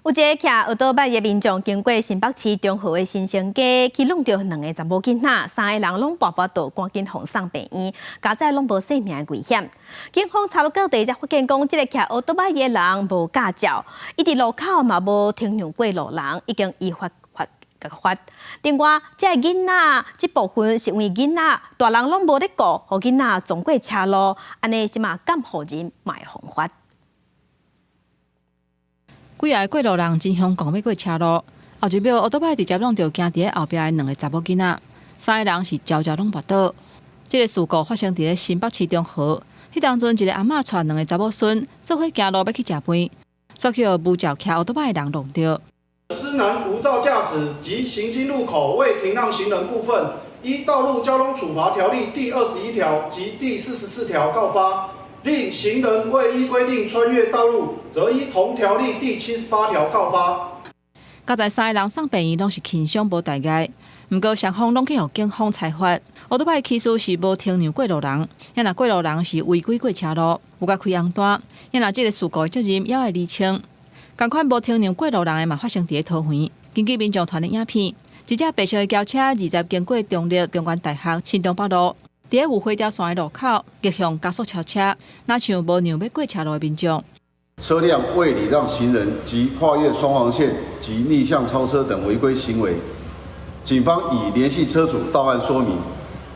有一个騎歐多擺的民眾經過新北市中和的新生街，去挵著兩个查某囡仔，三个人攏跋跋倒，趕緊予送病院，佳哉攏無性命的危險。警方查落各地才發現講，這个騎歐多擺的人無駕照，伊佇路口嘛無停讓過路人，已經依法罰共罰。另外，這个囡仔這部分是因為囡仔大人攏無咧顧，予囡仔撞過車路，按呢這馬監護人嘛會予罰。幾个過路人真兇講欲過車路，後一秒，歐多擺直接挵著行佇咧後壁的兩个查某囡仔，三个人是招招攏跋倒。這个事故發生佇咧新北市中和，彼當陣一个阿嬤帶兩个查某孫做伙行路欲去食飯，煞去予無照騎歐多擺的人挵著。司男無照駕駛及行經路口未停讓行人部分，依道路交通處罰條例第21條及第44條告發。另行人未依規定穿越道路，則依同條例第78條告發。佳哉三个人送病院攏是輕傷無大礙，毋過雙方攏去予警方裁罰。歐多擺起訴是無停讓過路人，抑若過路人是違規過車路，有共開紅單，抑若這个事故的責任猶愛釐清。仝款無停讓過路人的嘛發生佇咧桃園。根據民眾傳的影片，一隻白色的轎車20經過中壢中原大學新中北路。佇咧有火車線的路口，逆向加速超車，若像無讓欲過車路的民眾。車輛未禮讓行人及跨越雙黃線及逆向超車等違規行為，警方已聯繫車主到案說明，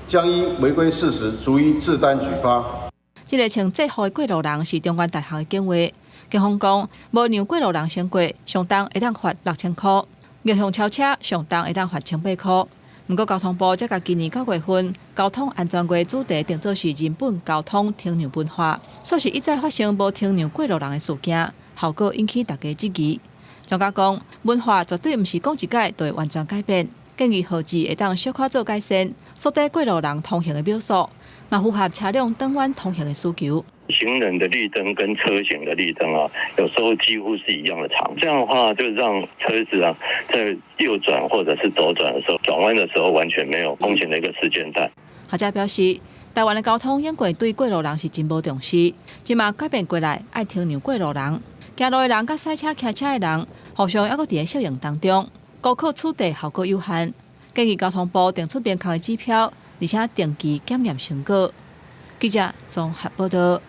將依違規事實逐一製單舉發。這个穿制服的過路人是中原大學的警衛，警方講，無讓過路人先過，上重會當罰6000箍；逆向超車，上重會當罰1800箍。毋過交通部才共今年9月份交通安全月主題定做是人本交通停讓文化，煞是一再發生無停讓過路人的事件，效果引起大家質疑。專家講，文化絕對毋是講一擺就會完全改變，建議號誌會當小可做改善，縮短過路人通行的秒數，嘛符合車輛轉彎通行的需求。行人的綠燈跟車行的綠燈啊，有時候幾乎是一樣的長。這樣的話，就讓車子啊在右轉或者是左轉的時候，轉彎的時候完全沒有空閒的一個時間帶。學者表示，台灣的交通永過對過路人是真無重視，這馬改變過來，愛停讓過路人。行路的人佮駛車、騎車的人，互相猶閣佇咧適應當中，高考取締效果有限。建議交通部定出明確的指標，而且定期檢驗成果。記者綜合報道。